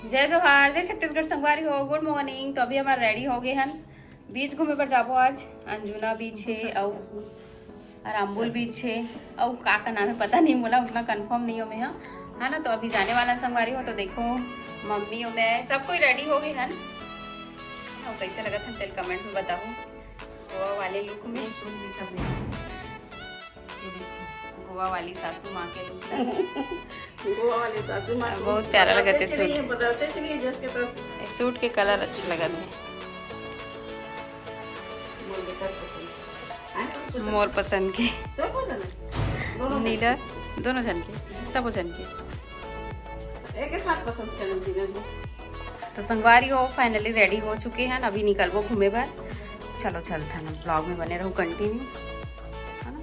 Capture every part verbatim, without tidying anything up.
जय जोहार, जय छत्तीसगढ़ संगवारी हो, गुड मॉर्निंग। तो अभी हमार रेडी हो गए हन, बीच घूमे बर जाबो आज। अंजुना बीच है और अराम्बुल बीच है और का का नाम है पता नहीं, मोला उतना कंफर्म नहीं हो मैं, हाँ, है ना। तो अभी जाने वाला संगवारी हो, तो देखो मम्मी और मैं सब कोई रेडी हो गए हन। और कैसे लगत हन तेल कमेंट में बताओ, गोवा वाले लुक में। ये देखो, गोवा वाली सासू माँ के लुक। गोवा वाली सासू माँ बहुत प्यारा लगत है सूट। बदलते चलिए जस के तस। ये सूट के कलर अच्छा लगत है। मोर पसंद के। नीला, दोनों जन के, सब जन के। एक साथ पसंद चलन तीनों। तो संगवारी हो, फाइनली रेडी हो चुके हैं, अभी निकलबो घूमे बर। चलो चलते हैं, ब्लॉग में बने रहो कंटिन्यू, है ना?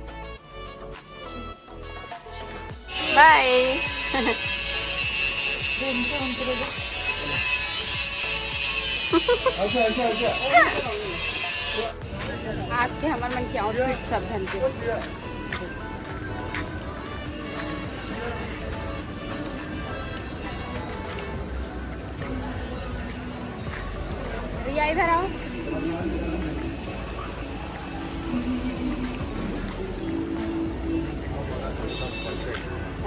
बाय। आज के हमर मन के आउटफिट सब झन के। रिया, इधर आओ।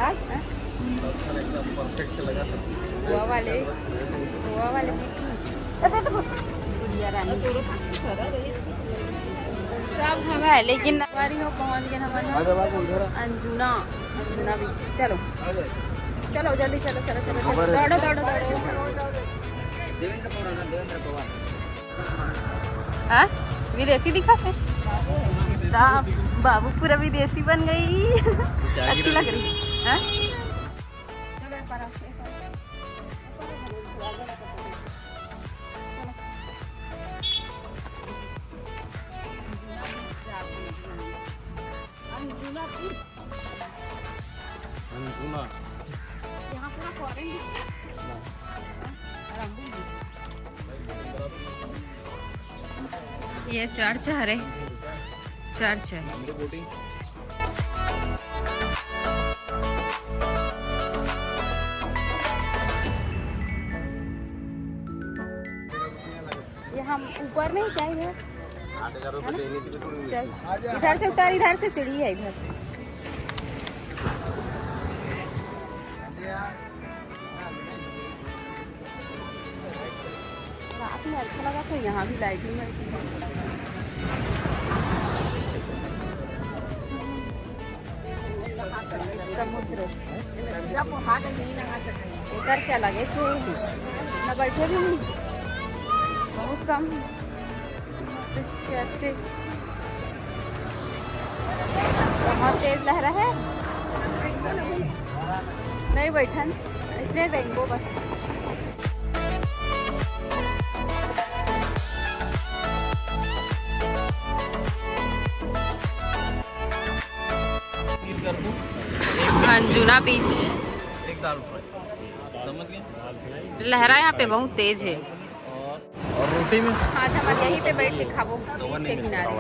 आज, हाँ? गोवा वाले, गोवा वाले बीच में। गुड़िया रानी। सब हमें है, लेकिन नवारी हो पहुंच गए हमारे अंजुना, अंजुना बीच। चलो, चलो, जल्दी चलो, चलो, चलो, चलो। दौड़ो, दौड़ो, दौड़ो। हाँ, विदेशी दिखा थे। दा-, बाबू पूरा विदेशी बन गई। अच्छी लग रही है, हाँ? अंजुना। यहाँ पूरा फॉरेन दिख रहा है। ये चर्च हरे, चर्च है। ये हम ऊपर नहीं क्या है? चल, इधर से उतर, इधर से सीढ़ी है, इधर से। रात में अच्छा लगा, तो यहाँ भी लाइटिंग वाइटिंग। समुद्र। इधर क्या लगे थे? ना बैठे भी नहीं, बहुत कम। बहुत तेज लहरा है। नहीं बैठन, इसने रेनबो बस। अंजुना बीच। एक दाल फ्राई। समझ गए? लहरा यहाँ पे बहुत तेज है। और, और रोटी में? आज हम यहीं पे बैठ के खाबो, तो बीच के किनारे।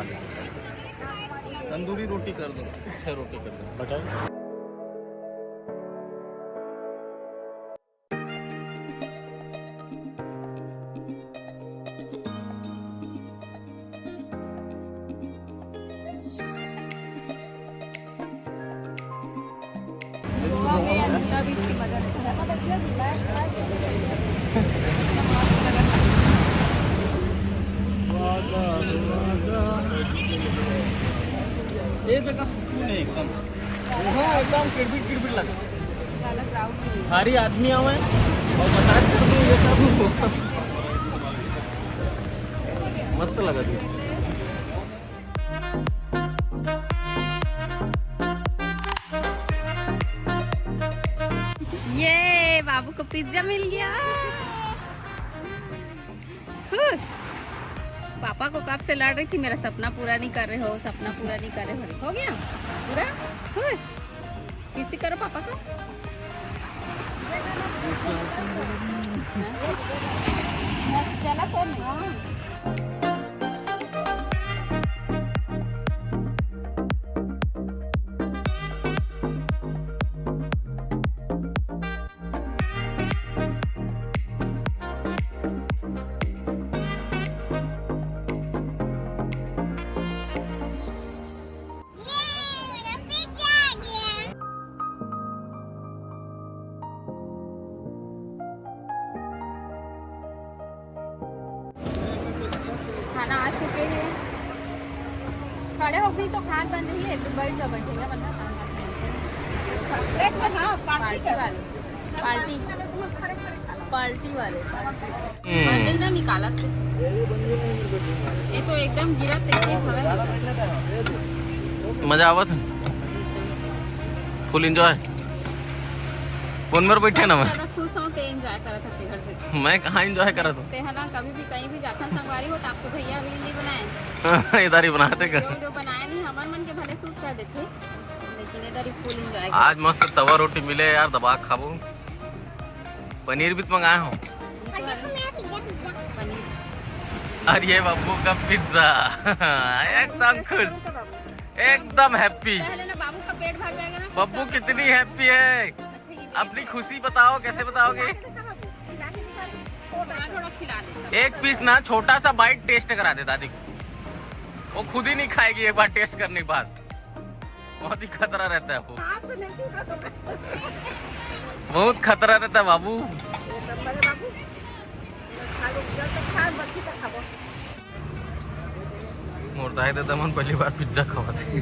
तंदूरी रोटी कर दो, छह रोटी कर दो। गोवा में अंजुना बीच की मजा लेते हैं। ये जगह सुकून है एकदम। हाँ, एकदम किड़बिड़ किड़बिड़ लगा। भारी आदमी आवे और मजाक कर दो ये सब। मस्त लगा दिया। ये बाबू को पिज्जा मिल गया। खुश? पापा को कब से लड़ रही थी, मेरा सपना पूरा नहीं कर रहे हो, सपना पूरा नहीं कर रहे हो। हो गया पूरा? खुश? किसी करो पापा को। चला तो नहीं। खाना आ चुके हैं। खड़े हो भी तो खान बन रही है, तो बैठ जाओ, बैठेगा वरना खान बन रही है। प्लेट में, हाँ, पार्टी पार्टी कर। वाले, पार्टी, खड़े खड़े खा लो। पार्टी वाले। हम्म। मंदिर ना निकालत थे। ये तो एकदम गिरत थे, हमें मजा आवत है। फुल एंजॉय। फोन में बैठे ना मैं। ज्यादा खुश हो ते एंजॉय करत हते घर से। मैं कहाँ एंजॉय करत हूँ? ते है ना, कभी भी कहीं भी जाता संगवारी हो तो आपको भैया रील नहीं बनाए। इधर ही बनाते कर। जो, जो बनाए नहीं, हमर मन के भले शूट कर देते, लेकिन इधर ही फुल एंजॉय। आज मस्त तवा रोटी मिले यार, दबा के खाबो। पनीर भी तो मंगाए हो। पनीर। और ये बब्बू का पिज्जा। एकदम खुश, एकदम हैप्पी। पहले ना बाबू का पेट भर जाएगा ना, फिर बब्बू सब कितनी हैप्पी है। अच्छा, ये भी अपनी खुशी बताओ, कैसे बताओगे? खिला के दिखा बाबू, खिला के दिखा। थोड़ा, थोड़ा खिला दे सब। एक पीस ना, छोटा सा बाइट टेस्ट करा दे दादी को, वो खुद ही नहीं खाएगी एक बार टेस्ट करने के बाद। बहुत ही खतरा रहता है वो। हाथ से नहीं छूटा तो। बहुत खतरा रहता है बाबू। ये सब मेरे बाबू। खा लो, जब तक खा, बच्ची तक खाबो। मोर दाई ददा मन पहली बार पिज्जा खावत हे।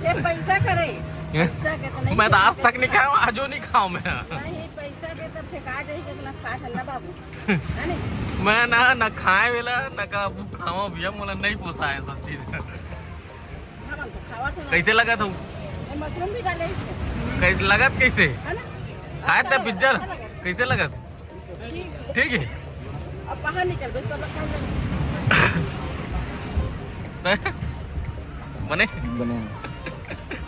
ये पैसा करे। हैं? पैसा के तो नहीं मैं तो आज तक नहीं खाया, आजो नहीं खाऊं मैं। नहीं, पैसा के तो फेंका जाए, जितना खा है ना बाबू। है नहीं? मैं ना, ना खाए वाला, ना का खावा भैया, मोला नहीं पोसाए सब चीज। हाँ, हम तो खावा था ना। कैसे लगा तू? ये मशरूम भी डाले इसमें। कैसे लगा, कैसे? है ना? खाए अच्छा था लगा, पिज्जा? अच्छा लगा। कैसे लगा? ठीक है। ठीक है। अब बाहर निकल गए, सब खा लेंगे। बने? बने।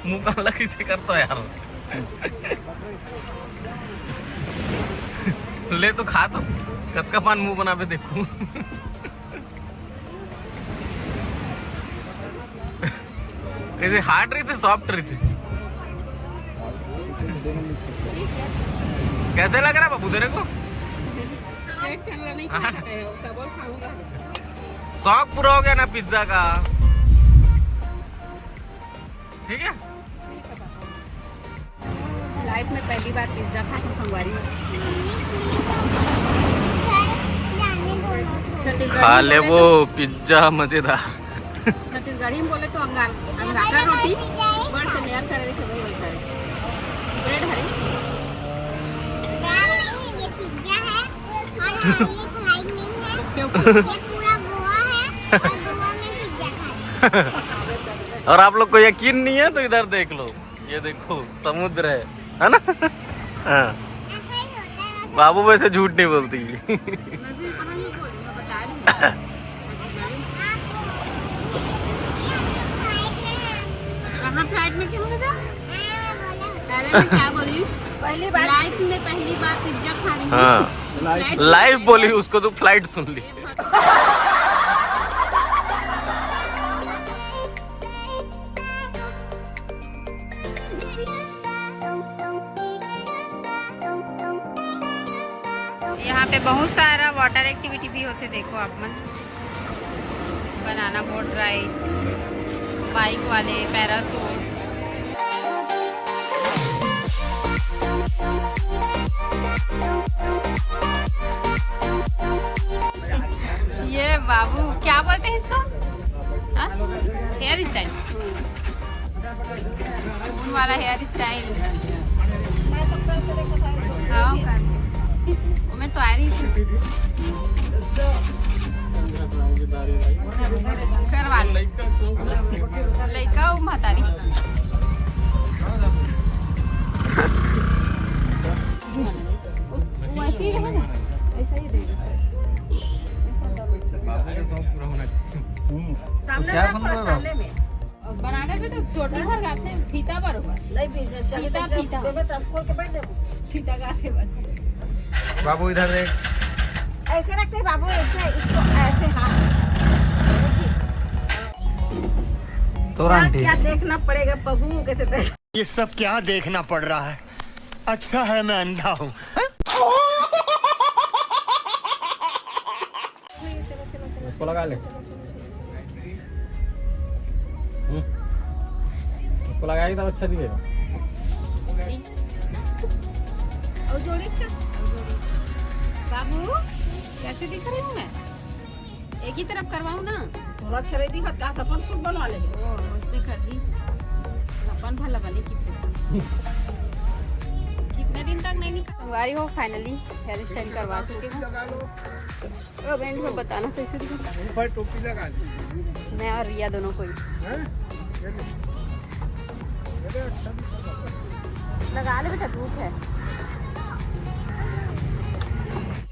मुंह काला कैसे करता है यार? ले तो खा तो, कतका पान मुंह बनावे देखो। कैसे हार्ड रही थे, सॉफ्ट रही थे? कैसे लग रहा है बाबू तेरे को? एक टुकड़ा नहीं खा सके हो, सब और खाऊंगा। शौक पूरा हो गया ना पिज्जा का, ठीक है? लाइफ में पहली बार पिज्जा खा के संगवारी। छत्तीसगढ़ी खा ले में वो बोले तो पिज्जा मजेदार। छत्तीसगढ़ी में बोले तो अंगार, अंगार का रोटी, बड़ से लेयर करे से वही बोलता है। ब्रेड हरे। ये पिज्जा है और हाँ, ये फ्लाइट नहीं है। क्यों? ये पूरा गोवा है और गोवा में पिज्जा खाए। और आप लोग को यकीन नहीं है तो इधर देख लो, ये देखो समुद्र है, है ना? हाँ। ऐसा ही होता है, वैसे बाबू वैसे झूठ नहीं बोलती। मैं भी कहाँ झूठ बोली, मैं बता रही हूँ। आप, ये हम लोग फ्लाइट में हैं। कहाँ फ्लाइट में क्यों हो गया? हाँ, बोलो। अरे मैं क्या बोली? पहली बार। लाइफ में पहली बार पिज्जा खा रही हूँ। हाँ। फ्लाइट लाइव बोली, उसको तो फ्लाइट सुन ली। यहाँ पे बहुत सारा वाटर एक्टिविटी भी होते, देखो आप मन बनाना बोट राइड, बाइक वाले, पैराशूट। ये बाबू क्या बोलते हैं इसको? Hair style. ऊन वाला हेयर स्टाइल। हाँ, कर। वो मैं तो आ रही थी। करवा ले। लइका, वो महतारी। वो, वो ऐसे ही रहे ना। ऐसा ही देगा। बाबू का शौक पूरा होना चाहिए। हम्म। तो सामने क्या रखो, बन रहा है? सामने में। और बनारस में तो चोटी भर गाते हैं, फीता बरोबर। नहीं, बिजनेस चले फीता, तो फीता। देवे तो हम खोल के बैठ जाबो। फीता गाते बस। बाबू इधर देख। ऐसे रखते हैं बाबू, ऐसे, इसको ऐसे, हाँ। देखिए। तोरा क्या, आंटी। क्या देखना पड़ेगा बहू के तो। ये सब क्या देखना पड़ रहा है? अच्छा है मैं अंधा हूँ। इसको लगा ले। हम्म। इसको लगाएगी तब अच्छा दिखेगा। और जोड़ी इसका। बाबू, कैसे दिख रही हूँ मैं? एक ही तरफ करवाऊं ना? थोड़ा छरेदी हत का, अपन खुद बनवा ले। ओ, उसने कर दी। अपन भला बने कितने। कितने दिन तक नहीं निकल। संगवारी हो, finally hair style करवा चुके हैं। अब end में बताना कैसे दिखा। ऊपर टोपी लगा ली। मैं और रिया दोनों को ही। हैं? ये ले। ये ले, अच्छा दिखा। लगा ले बेटा, धूप है।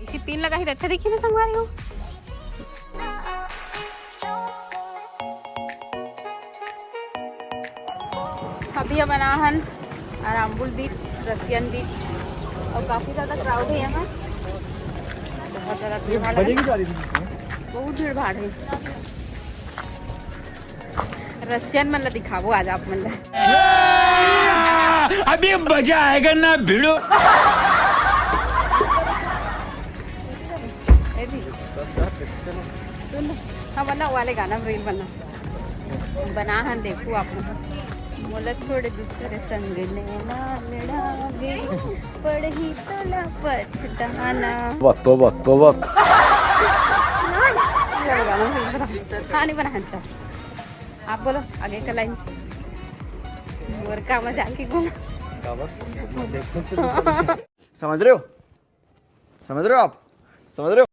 इसी पिन लगा ही तो अच्छा दिखी ना संगवारी हो। अभी हमन आ हन अराम्बुल बीच, रसियन बीच, और काफी ज्यादा crowd है यहाँ, बहुत ज्यादा भीड़ भाड़ है, बहुत भीड़ भाड़ है। रसियन मन ला दिखाबो आज आप मन ला। अभी मजा आएगा ना भिड़ो। ए भी। सुन, हम बना वाले गाना reel बना। बना हन, देखो आप लोग। मोला छोड़ दूसरे संग नैना लड़ावे, पड़ही तोला पछताना। वाह, तौबा, तौबा। ये वाला गाना reel बना। हाँ, नहीं बना, अच्छा। आप बोलो आगे का line। मोर का मजाक ही बोलो। समझ रहे हो? समझ रहे हो आप? समझ रहे हो?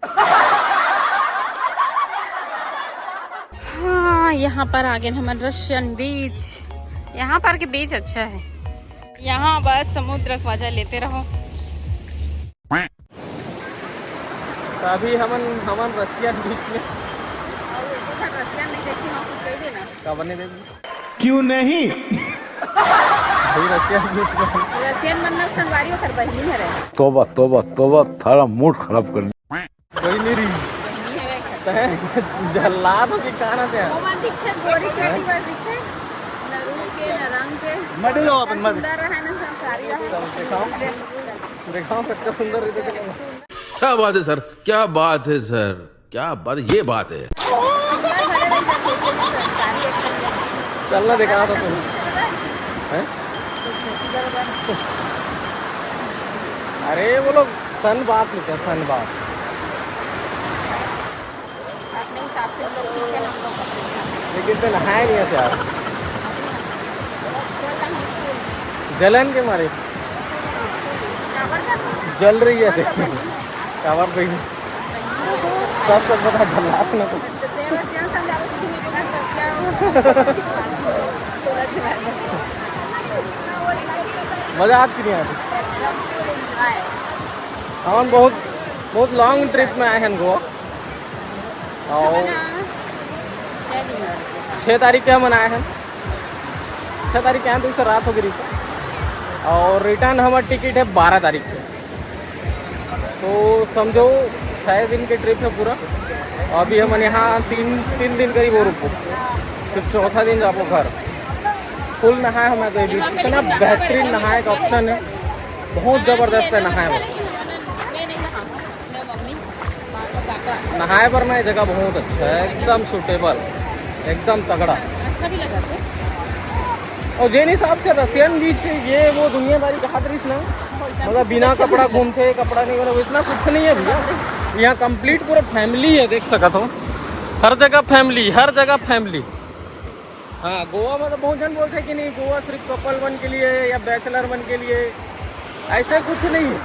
हाँ, यहाँ पर आ गए हमन रसियन बीच। यहाँ पर के बीच अच्छा है, यहाँ बस समुद्र का मजा लेते रहो। तो अभी हमन, हमन रसियन बीच में। और उधर रसियन नहीं देखी, हम कुछ कह देना। का बने देबो? क्यों नहीं? भाई, रसियन बीच में। रसियन मतलब संगवारी ओकर बहिनी हरे। तौबा, तौबा, तौबा, थारा mood खराब कर दिया। कोई नहीं रही। बहिनी हरे। तैं जल्लाद हो कि का ना तैं? वो मन दिखे, गोरी चोटी बस दिखे। न रूप के, न रंग के। मजे लो अपन, मजे। सुंदर रहे, न संसारी रहे। चल, दिखाओ। दिखाओ, कितना सुंदर है, देखो। क्या बात है सर, क्या बात है सर, क्या बात, ये बात है। चलना दिखा तो तुम। हैं? अरे वो लोग सन बात नहीं कर, सन बात। अपने हिसाब से तो ठीक है, हम लोग लेकिन तो नहाए नहीं है यार, जलन के मारे। जल रही है, कावर पे ही। सब सब पता जला अपने को। मजा आती नहीं आती। हम बहुत, बहुत long trip में आए हैं गोवा। और छः तारीख के हमन आए हैं, छः तारीख के आए हैं तो इससे रात हो गई रही। और return हमारा टिकट है बारह तारीख के। तो समझो, छः दिन के trip है पूरा। अभी हमन यहाँ तीन, तीन दिन करीब और रुको, फिर चौथा दिन जाबो घर। Full नहाए हूँ मैं तो, ये भी इतना बेहतरीन नहाए का option है, बहुत ज़बरदस्त है नहाए में। नहाए बर ना ये जगह बहुत अच्छा है, एकदम suitable, एकदम तगड़ा। अच्छा भी लगा था। और जेन हिसाब से रसियन बीच ये वो दुनियादारी कहा रहीस ना, मतलब बिना कपड़ा घूमते, कपड़ा नहीं, मतलब वैसना कुछ नहीं है भैया। यहाँ complete पूरा family है, देख सकत हो, हर जगह family, हर जगह family। हाँ, गोवा में तो बहुत जन बोलते हैं कि नहीं, गोवा सिर्फ couple मन के लिए है या bachelor मन के लिए, ऐसा कुछ नहीं है।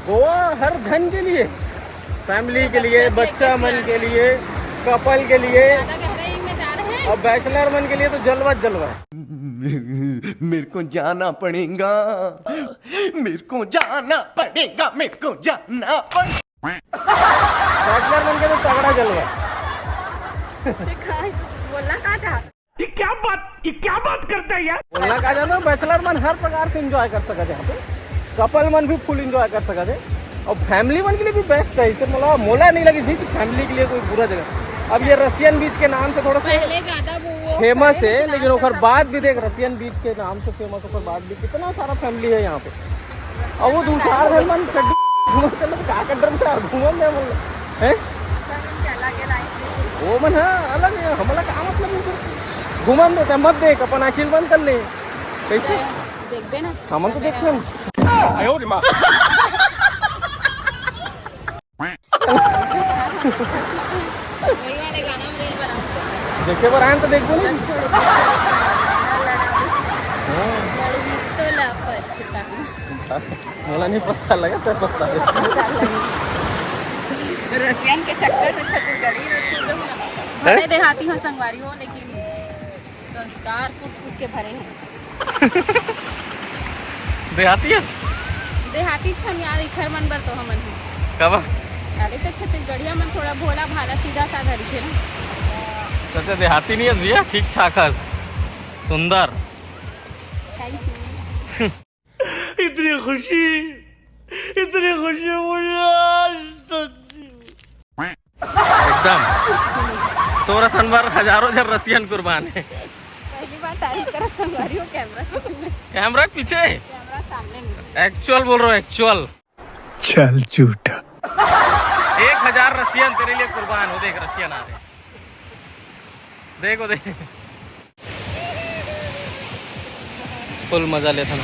गोवा हर जन के लिए, family के लिए, बच्चा मन के लिए, couple के लिए, और bachelor मन के लिए तो जलवा जलवा। मेरे को जाना पड़ेगा, मेरे को जाना पड़ेगा, मेरे को जाना पड़ेगा। Bachelor मन के तो तगड़ा जलवा। बोलना कहाँ था? ये क्या बात, ये क्या बात करता है यार? बोलना का जानो, bachelor मन हर प्रकार से enjoy कर सकत है यहाँ पे, couple मन भी full enjoy कर सकत है, और family मन के लिए भी best है। इसे मोला, मोला नहीं लगी थी कि family के लिए कोई बुरा जगह। अब ये रसियन बीच के नाम से थोड़ा सा पहले ज्यादा वो, वो famous है, लेकिन ओकर बाद भी देख, रसियन बीच के नाम से famous, ओकर बाद भी कितना सारा family है यहाँ पे। अब वो दो चार घर मन चड्डी घूमत चलो, का कर डर में घूमन दे बोल, हैं? वो मन, हाँ, अलग है, हमला का मतलब है? घूमन दे, मत देख, अपन आँखिल बंद कर ले। कैसे? देख देना। हमन तो देख लेन। आयो रे माँ। वही वाले गाना में रील बनाऊं। जेके बर आयन तो देखबो नहीं। छोड़ दे। हाँ। बड़ी मुश्किल है पछता। मोला नहीं पछता लगा, तो पछता दे। रसियन के चक्कर में छत्तीसगढ़ी रसियन जो है ना, हैं? भले देहाती हो, संगवारी हो, लेकिन संस्कार कूट कूट के भरे हैं। देहाती है? देहाती छन यार, इखर मन बर तो हमन हैं। काबर? अरे तो छत्तीसगढ़िया मन थोड़ा भोला भाला सीधा साधा रहिथे ना। अच्छा, देहाती नहीं है भैया, ठीक ठाक है, सुंदर। Thank you। इतनी खुशी, इतनी खुशी मुझे आज तक नहीं हुई। एकदम। तोर असन बर हजारों झन रसियन कुर्बान हे। पहली बार तारीफ करत संगवारी हो कैमरा के पीछे में। कैमरा के पीछे? कैमरा सामने में। Actual बोल रहा हूँ, actual। चल झूठा। एक हजार रसियन तेरे लिए कुर्बान हो, देख रसियन आ रहे। देखो, देख। Full मजा लेथन।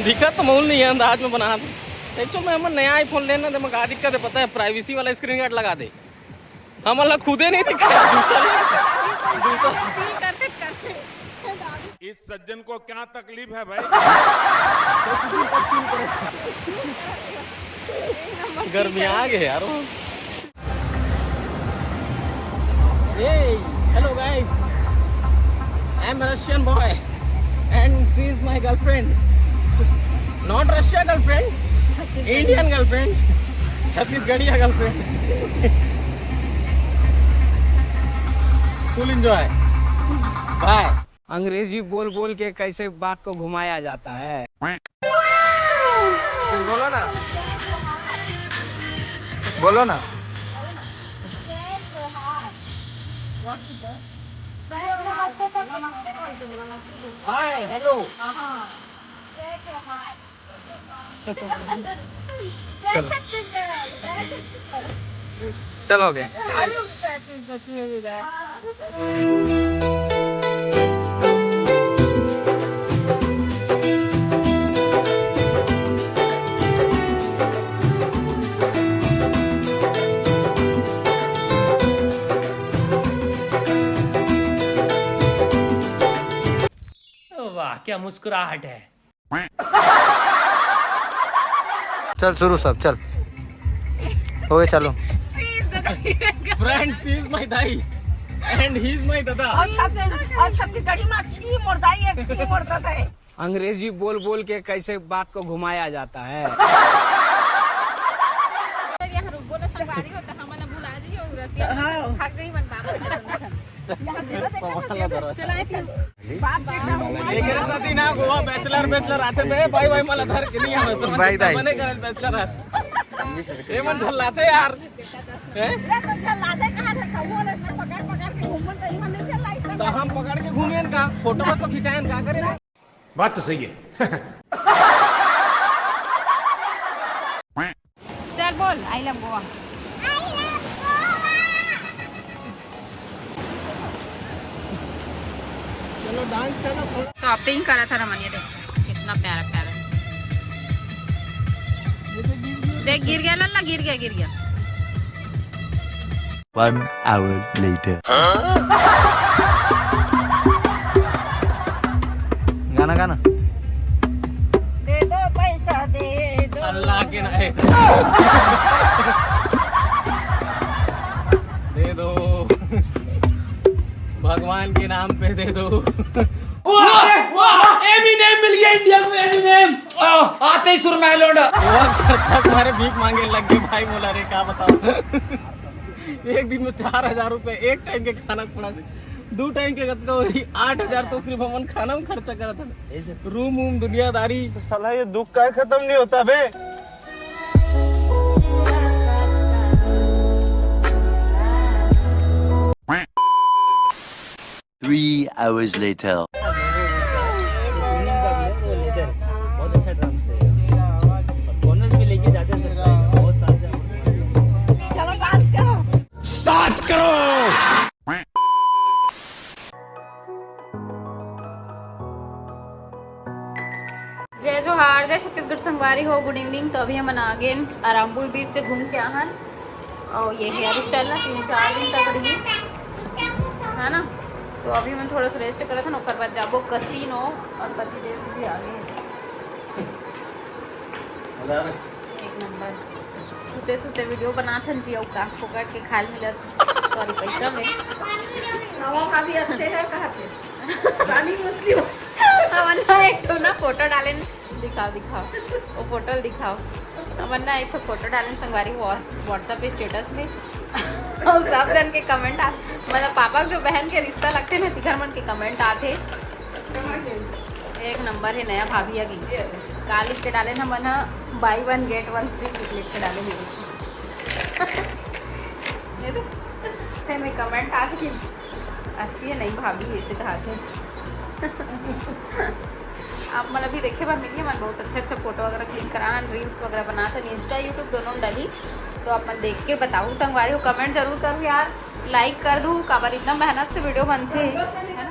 दिखत तो मूल नहीं है, अंदाज में बना दे। Actual में हमन नया iPhone लेना, तो का दिक्कत है पता है, privacy वाला screen guard लगा दे। हमन ला खुदे नहीं दिखा, दूसरा ला, दूसरा। इस सज्जन को क्या तकलीफ है भाई? गर्मी आ गए यार। Hey, hello guys. I am a Russian boy and she is my girlfriend. Not Russia girlfriend, Indian girlfriend, Chhattisgarhiya girlfriend. Full enjoy. Bye. अंग्रेजी बोल बोल के कैसे बात को घुमाया जाता है। बोलो ना, बोलो ना। हाय, हेलो। चलो। चलो, हो गया। वाह, क्या मुस्कुराहट है। चल शुरू सब, चल। हो गए, चलो। Friend, she is my दाई and he is my दादा। और छत्तीस, और छत्तीसगढ़ी में अच्छी मोर दाई है, अच्छी मोर दादा है। अंग्रेजी बोल बोल के कैसे बात को घुमाया जाता है। यहाँ रुक बोलो, संगवारी हो तो हमन भुला जाइए और रसिया हाँ। भाग जाइए मन बाबा। चला एक बाप बेटा हो। एकरे साथी ना गोवा bachelor, bachelor आते थे, भाई, भाई, मला धर के नहीं आवे, समझ भाई, भाई। मने करत bachelor आते। ये मन झल्लाते यार। हैं? ये तो झल्लाते कहाँ थे? खबो ले, सब पकड़, पकड़ के घूमन तो ही मन नहीं चल रहा है, सब। तो हम पकड़ के घूमेन का, फोटो बस तो खिंचाएन का करें? बात तो सही है। चल बोल, I love Goa। चलो dance करो थोड़ा। Shopping करा था रमन, ये देखो कितना प्यारा प्यारा। देख गिर गया लल्ला, गिर गया, गिर गया। One hour later. गाना गाना। दे दो पैसा, दे दो। अल्लाह के नाम। दे दो। भगवान के नाम पे दे दो। वाह, वाह, एमिनेम मिल गया इंडिया को, एमिनेम। आते ही सुरमैलोड। वो खर्चा तुम्हारे भीख मांगे लग गए भाई, बोला रे, क्या बताओ। एक दिन में चार हजार रुपए, एक टाइम के खाना पड़ा, दो टाइम के कतका होही, आठ हजार तो सिर्फ हमन खाना में खर्चा करत हन। रूम वूम दुनियादारी। साला ये दुख का खत्म नहीं होता बे। Three hours later. बहुत अच्छा ड्रम्स है। बोनस भी लेके जाते हैं, बहुत सारे। चलो डांस करो। स्टार्ट करो। जय जोहार, जय छत्तीसगढ़ संगवारी हो, गुड इवनिंग। तो अभी हमन आ गेन अराम्बुल बीच से घूम के आहन। और ये हेयर स्टाइल ना तीन चार दिन तक रही, है ना। तो अभी मैं थोड़ा सा रेस्ट करत हन, ओकर बाद जाबो कसिनो। और पति देव जी भी आ गए। एक नंबर। सुते सुते वीडियो बनात हन जी, अउ का फोकट के खाल मिलत, सॉरी, पैसा में। नवा भाभी अच्छे है कहा थे। रानी मुस्लिम। हमन ना एक ठो ना फोटो डालेन, दिखाओ दिखाओ, वो फोटो दिखाओ। हमन ना एक ठो फोटो डालेन संगवारी WhatsApp स्टेटस में। और सब जन के कमेंट आ, मतलब पापा के जो बहन के रिश्ता लगथे ना, तिखर मन के कमेंट आथे। एक नंबर है नया भाभी आ गई। का लिख के डालेन हमन ह, buy one get one free लिख के डालेन। ये देख, ते में कमेंट आथे कि अच्छी है नई भाभी, ऐसे कहा थे। आप मन अभी देखे बर मिली, हमन बहुत अच्छा अच्छा फोटो वगैरह क्लिक करा हन, रील्स वगैरह बनात हन, Insta YouTube दोनों में डाली। तो आप मन देख के बताऊ संगवारी हो, कमेंट जरूर करू यार, लाइक कर दू, काबर इतना मेहनत से वीडियो बनथे, है ना?